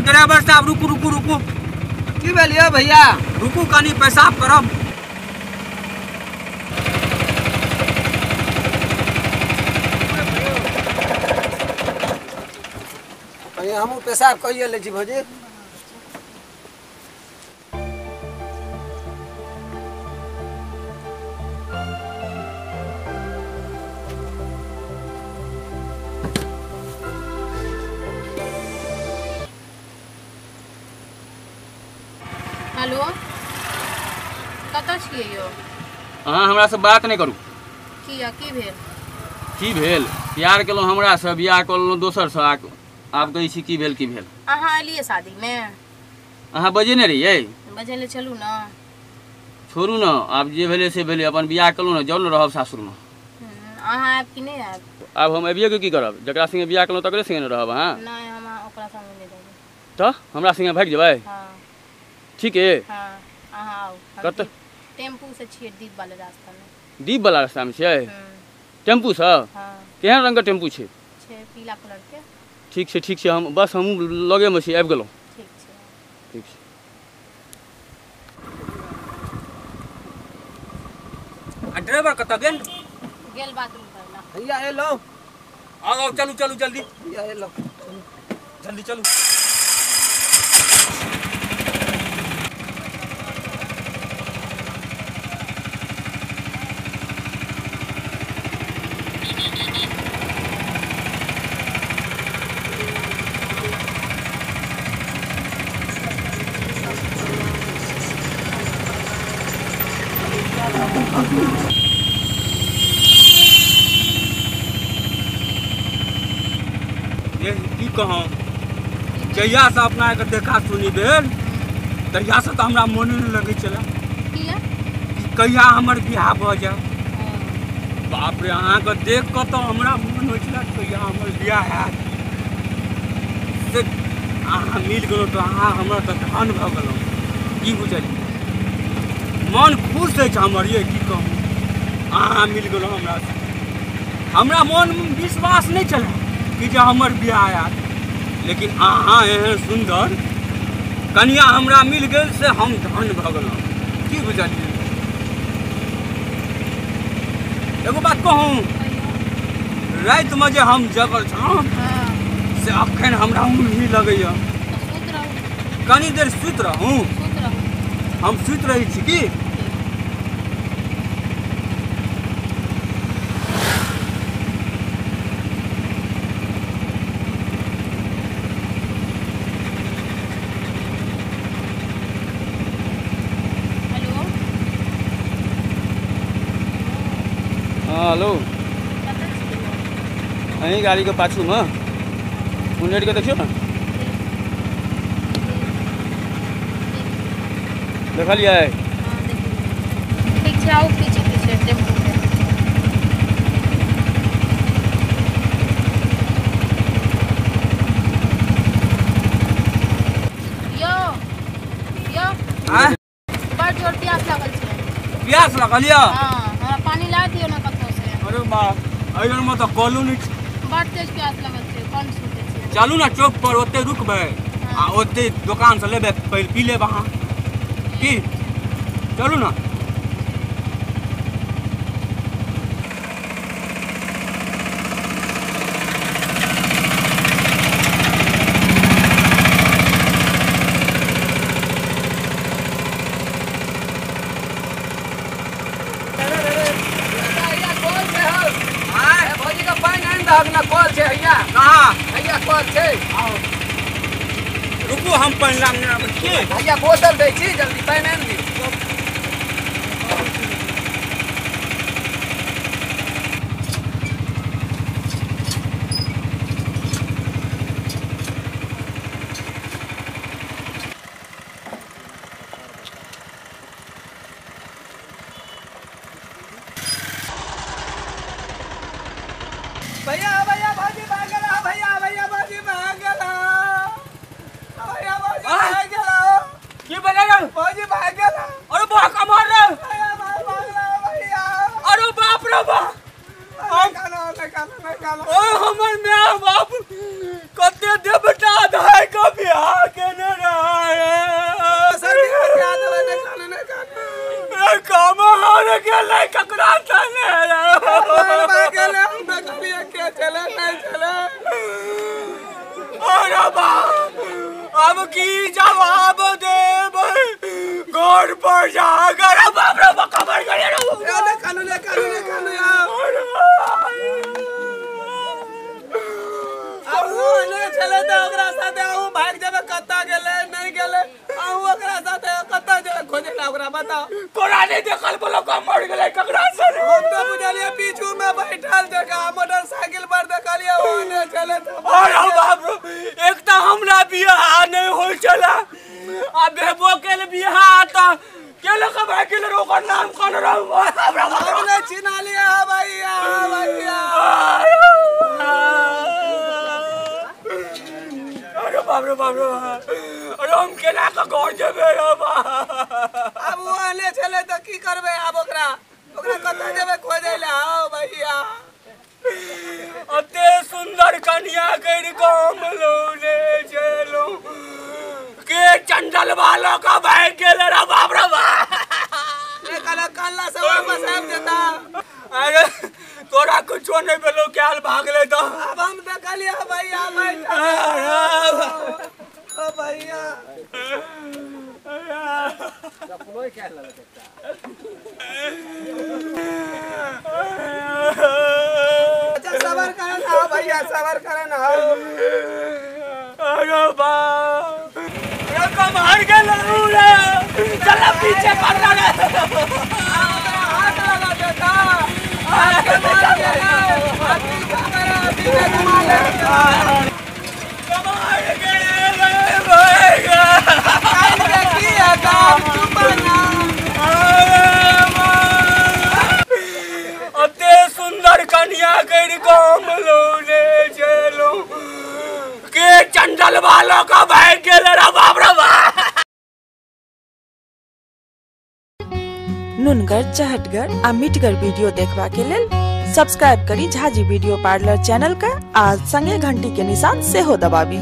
Driver साहब रुकू रुकू रुकू। की भेल यौ भैया? रुकू कनी पेशाब करब। कनी हमहूँ पेशाब कइए लै छी भौजी। हेलो, कतऽ छियै यौ? अहाँ हमरा से बात नहि करू। किया, की भेल? की भेल? प्यार केलहुँ हमरा से, बियाह कऽ लेलहुँ दोसर से, आब कहै छी की भेल की भेल। अहाँ एलियै शादीमे? अहाँ बजेने रहियै? बजेने छलहुँ ने। छोड़ू ने, आब जे भेलै से भेलै, अपन बियाह केलहुँ ने, जाउ ने रहब सासुरमे। अहाँ आयब कि नहि आयब? आब हम अबियै के की करब? जकरा संगे बियाह केलहुँ तकरे संगे ने रहब अहाँ। नहि, हम ओकरा संगे नहि रहबै। तऽ हमरा संगे भागि जेबै? हँ। ठीक है। हाँ, अहाँ आउ। कतऽ? टेम्पू से छियै, दीप वाला रास्ता में। दीप वाला रास्ता में छियै? टेम्पू से? हाँ। केहन रंग के टेम्पू छै? छै पीला कलर के। ठीक छै ठीक छै, हम बस हमहूँ लगे में छी, आबि गेलहुँ। ठीक छै ठीक छै। आ ड्राइवर कतऽ गेल? गेल बाथरूम करला। भैया एलहुँ। आउ आउ, चलू चलू जल्दी। भैया एलहुँ, जल्दी चलू। की कहूँ, जहिया से अपना के देखा सुनी भेल तहिया से तऽ हमरा मोने नहि लगै छलै कि कहिया हमर बियाह भऽ जाय। बाप रे, अहाँके देख कऽ तऽ हमरा मोन होइ छलै कहिया हमर बियाह हैत। से अहाँ मिल गेलहुँ तऽ अहाँ हमर तऽ धन भऽ गेलहुँ। की बुझलियै, मन खुश अछि हमर, ये की कहूँ, अहाँ मिल गेलहुँ हमरासँ। हमरा मन विश्वास नहि छलै कि जे हमर बियाह आयत, लेकिन अहाँ एहन सुन्दर कनिया हमरा मिल गेल से हम धन भऽ गेलहुँ। की बुझलियै, एगो बात कहूँ, रातिमे जे हम जगल छलहुँ से अखन हमरा उंघी लगैए। कनी देर सुति रहूँ? हम सुति रहै छी की? हाँ हेलो, अहीं गाड़ी के पाछू में उनेट के देखियो ना, देखलियै? ठीक छै, आउ पीछे पीछे टेम्पू के। यो यो, बड़ जोर प्यास लागल छै। प्यास लागल यऽ? हाँ, हमरा पानी ला दियौ ने कतौ से। अरे बाप, एहि में तऽ कलो नहि छै। बड़ तेज प्यास लागल छै, कोन सुतै छै? चलू ने चौक पर, ओते रुकबै आ ओते दोकान से लेबै, पहिले पी लेब अहाँ। की चलू ना। भौजी के पानि आनि दहक ने, कल छै हैया। कहाँ? हैया कल छै। रुकू, हम पानि लाबने आबै छी। भैया बोतल दै छी, जल्दी पानि आनि दियौ। भैया भैया भौजी भाग गेला, भैया भैया भौजी भाग गेला, भैया भौजी भाग गेला। की भेलै रे? भौजी भाग गेला। अरे बाप कमार रे, भैया भाग गेला भैया। अरे बाप रे बाप, ओ हमर my बाप कते देवता धाय के बियाह देने रहे सर क्या देबै ने कानू ने कानू कमर गेलै ककरा चले गेलै हम देखलियै के चले नहीं चले। अरे बाप अब की जवाब देबै घर पर जाकर बाप रे बाप कमर गेलै रे कानू ने कानू ने कानू यार अब वो ने चले त ओकरा साथे अहूँ भाग जेबै कत्ता गेलै नहीं गेलै अहूँ ओकरा साथे कत्ता जेबै खोजे ला ओकरा बताओ कोना नहीं देखल बोलो कमर गेलै ककरा से। हम तो बुझलियै पीछू में बैठल जगह मोटरसाइकिल पर देखलियै ओ ने चले त। अरे बाप रे एक त हमरा बियाह नहीं होय छला आ भेबो केल बियाह त केल के भाग गेल रे ओकर नाम कोन रहो हमरा हम ने चिन्ह लिया भैया भैया। अरे बाप रे बाप रे अरे हम केना के घर जेबै रे बाप। अब वो आने चले त की करबै आब ओकरा ओकरा कतऽ जेबै खोजै ला आओ भैया। अते सुंदर कन्या करि कऽ हम लौने छलहुँ के चंडल वाला का भाग गेल रे बाप रे बाप। कहलक कानला से वापस आबि जेता। अरे तोरा कुछो नहीं भेलौ क्याल भागलै त अब हम देखलियै भैया ओ भैया अच्छा सबर करे ना भैया सबर करे ना। अरे बाप रे कमर गेल रे चल पीछे कर रे हाथ लगा देता हाथ के मार गेलै पीछे घुमा ले कमर गेल भैया की है काम चुप ना। अते सुंदर कन्या करि कऽ हम लौने छलहुँ के चंडल वाला का भाग गेल रे बाप रे बाप। नुनगर चहटगर आ मिठगर वीडियो देखबा के लेल सब्सक्राइब करी झाजी वीडियो पार्लर चैनल का आ संगे घंटी के निशान सेहो दबाबी।